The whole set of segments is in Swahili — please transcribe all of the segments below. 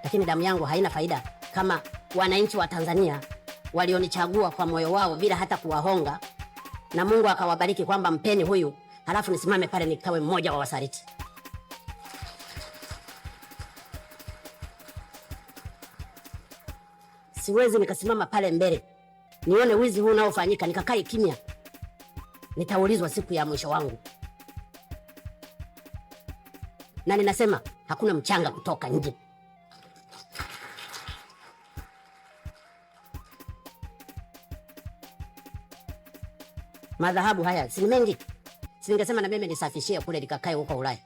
Lakini damu yangu haina faida kama wananchi wa Tanzania walionichagua kwa moyo wao bila hata kuwahonga, na Mungu akawabariki kwamba mpeni huyu, halafu nisimame pale nikawe mmoja wa wasaliti. Siwezi nikasimama pale mbele nione wizi huu unaofanyika nikakae kimya. Nitaulizwa siku ya mwisho wangu, na ninasema hakuna mchanga kutoka nje. Madhahabu haya si mengi, si ningesema na mimi nisafishie kule nikakae huko Ulaya.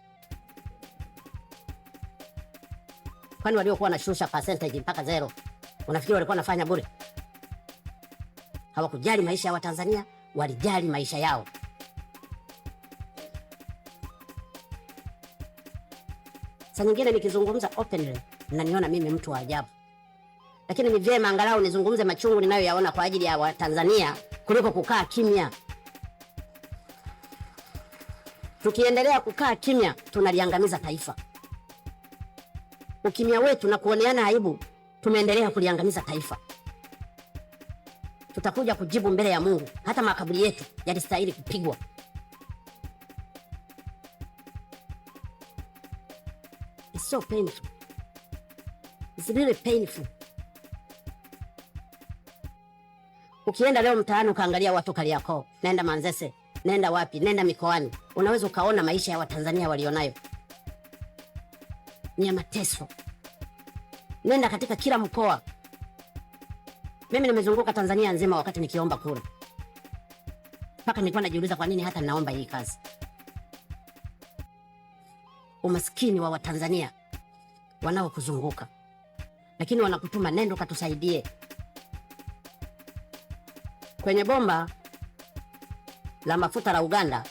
Kwani waliokuwa wanashusha percentage mpaka zero, unafikiri walikuwa wanafanya bure? Hawakujali maisha ya Watanzania, walijali maisha yao. Saa nyingine nikizungumza openly mnaniona mimi mtu wa ajabu, lakini ni vyema angalau nizungumze machungu ninayoyaona kwa ajili ya Watanzania kuliko kukaa kimya. Tukiendelea kukaa kimya, tunaliangamiza taifa. Ukimya wetu na kuoneana aibu, tumeendelea kuliangamiza taifa. Tutakuja kujibu mbele ya Mungu. Hata makaburi yetu yalistahili kupigwa. It's so painful. It's really painful. Ukienda leo mtaani ukaangalia watu Kariakoo, nenda Manzese, nenda wapi, nenda mikoani, unaweza ukaona maisha ya Watanzania walionayo ni ya mateso. Nenda katika kila mkoa. Mimi nimezunguka Tanzania nzima wakati nikiomba kura, mpaka nilikuwa najiuliza kwa nini hata naomba hii kazi. Umaskini wa Watanzania wanaokuzunguka, lakini wanakutuma nenda katusaidie. Kwenye bomba la mafuta la Uganda,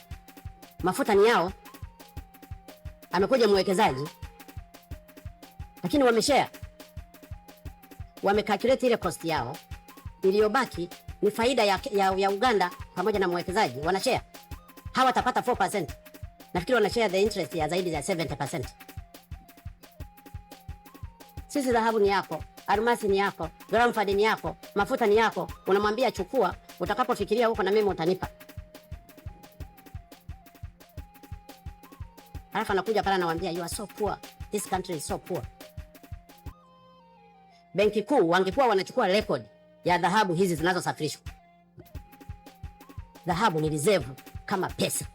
mafuta ni yao, amekuja mwekezaji, lakini wameshare, wamecalculate ile cost yao, iliyobaki ni faida ya Uganda pamoja na mwekezaji, wanashare. Hawa watapata 4%. Nafikiri wanashare the interest ya zaidi ya 70%. Sisi dhahabu ni yako, almasi ni yako, gramfadi ni yako, mafuta ni yako. Unamwambia chukua, utakapofikiria huko na mimi utanipa. Alafu anakuja pale anawaambia you are so poor, this country is so poor. Benki Kuu wangekuwa wanachukua record ya dhahabu hizi zinazosafirishwa. Dhahabu ni reserve kama pesa.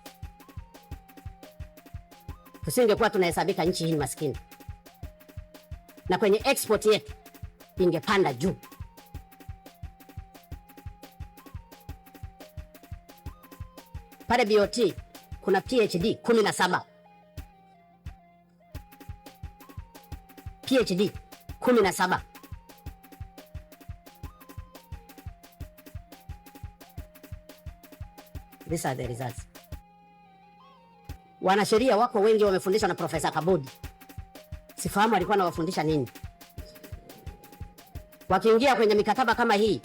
Tusingekuwa tunahesabika nchi hii ni maskini, na kwenye export yetu ingepanda juu. Pale BOT kuna PhD 17. PhD 17. These are the results. Wanasheria wako wengi wamefundishwa na Profesa Kabudi. Sifahamu alikuwa anawafundisha nini. Wakiingia kwenye mikataba kama hii,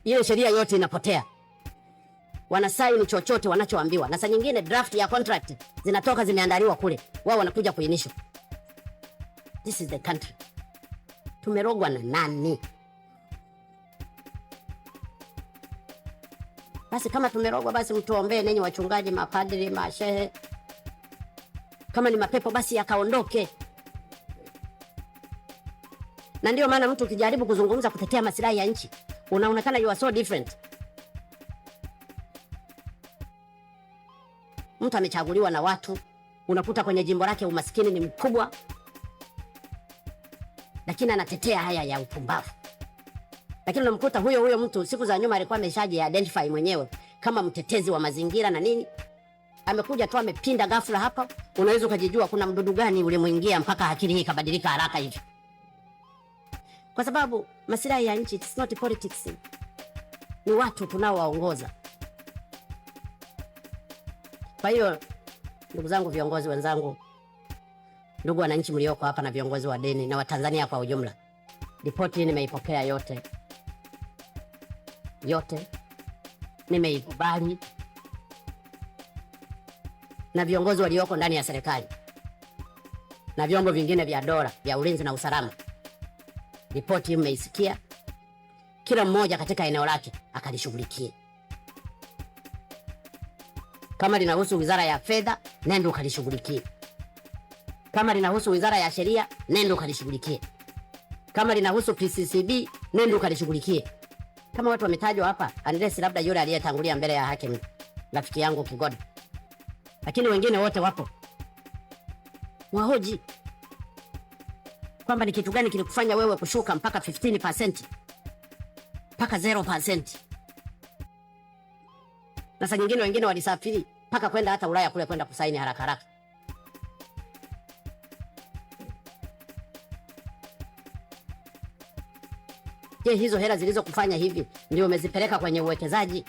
ile sheria yote inapotea. Wanasaini chochote wanachoambiwa, na saa nyingine draft ya contract zinatoka zimeandaliwa kule, wao wanakuja kuinishwa. This is the country. Tumerogwa na nani? Basi kama tumerogwa, basi mtuombee ninyi wachungaji, mapadri, mashehe. Kama ni mapepo basi yakaondoke. Na ndio maana mtu ukijaribu kuzungumza kutetea masilahi ya nchi unaonekana you are so different. Mtu amechaguliwa na watu, unakuta kwenye jimbo lake umaskini ni mkubwa, lakini anatetea haya ya upumbavu. Lakini unamkuta huyo huyo mtu siku za nyuma alikuwa ameshaji identify mwenyewe kama mtetezi wa mazingira na nini, amekuja tu amepinda ghafla hapa, unaweza ukajijua kuna mdudu gani ulimuingia mpaka akili hii ikabadilika haraka hivi, kwa sababu masilahi ya nchi, it's not politics, ni watu tunaowaongoza. Kwa hiyo ndugu zangu, viongozi wenzangu, ndugu wananchi mlioko hapa na viongozi wa dini na Watanzania kwa ujumla, ripoti hii nimeipokea yote yote, nimeikubali na viongozi walioko ndani ya serikali na vyombo vingine vya dola vya ulinzi na usalama Ripoti mmeisikia, kila mmoja katika eneo lake akalishughulikie. Kama linahusu wizara ya fedha, nenda ukalishughulikie. Kama linahusu wizara ya sheria, nenda ukalishughulikie. Kama linahusu PCCB, nenda ukalishughulikie. Kama watu wametajwa hapa, unless labda yule aliyetangulia mbele ya hakimu, rafiki yangu Kigoda, lakini wengine wote wapo. Wahoji kwamba ni kitu gani kilikufanya wewe kushuka mpaka 15% mpaka 0%. Na saa nyingine wengine walisafiri mpaka kwenda hata Ulaya kule kwenda kusaini haraka haraka. Je, hizo hela zilizokufanya hivi ndio umezipeleka kwenye uwekezaji?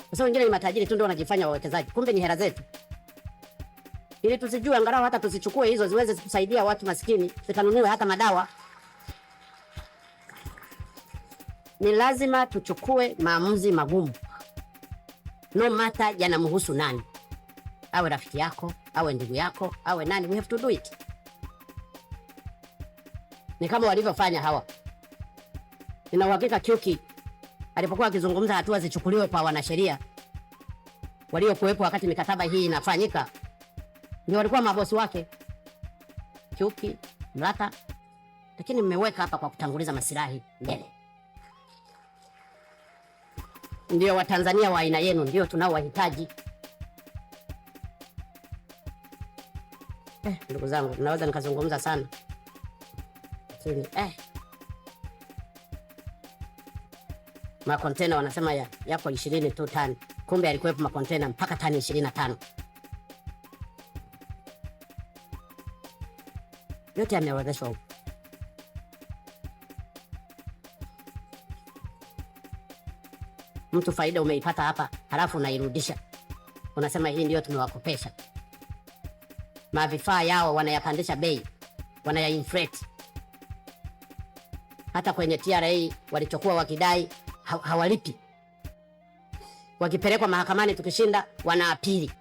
Kwa sababu wengine ni matajiri tu ndio wanajifanya wawekezaji, kumbe ni hela zetu. Ili tusijue, angalau hata tusichukue hizo ziweze kusaidia watu maskini, zikanunue hata madawa. Ni lazima tuchukue maamuzi magumu, no matter yanamhusu nani, awe rafiki yako, awe ndugu yako, awe nani, we have to do it. Ni kama walivyofanya hawa. Nina uhakika Kyuki alipokuwa akizungumza hatua zichukuliwe kwa wanasheria waliokuwepo wakati mikataba hii inafanyika, ndio walikuwa mabosi wake Kyuki, Mlata, lakini mmeweka hapa kwa kutanguliza masilahi mbele. Ndio Watanzania wa aina yenu ndio tunaowahitaji. Ndugu zangu, naweza nikazungumza sana lakini makontena wanasema yako 20 tu tani, kumbe yalikuwepo makontena mpaka tani 25. Yote yameorodheshwa huko. Mtu faida umeipata hapa, halafu unairudisha, unasema hii ndio tumewakopesha. Mavifaa yao wanayapandisha bei, wanayainflate. Hata kwenye TRA walichokuwa wakidai hawalipi. Wakipelekwa mahakamani, tukishinda wanaapili,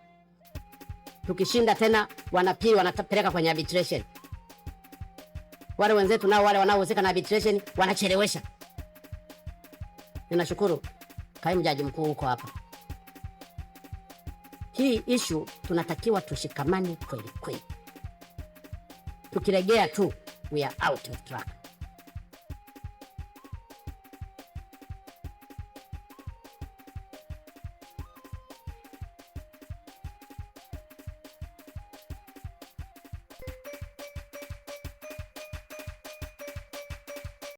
tukishinda tena wanapili, wanapeleka kwenye arbitration. Wale wenzetu nao wale wanaohusika na arbitration wanachelewesha. Ninashukuru kaimu jaji mkuu huko hapa. Hii issue tunatakiwa tushikamane kweli kweli. Tukilegea tu we are out of track.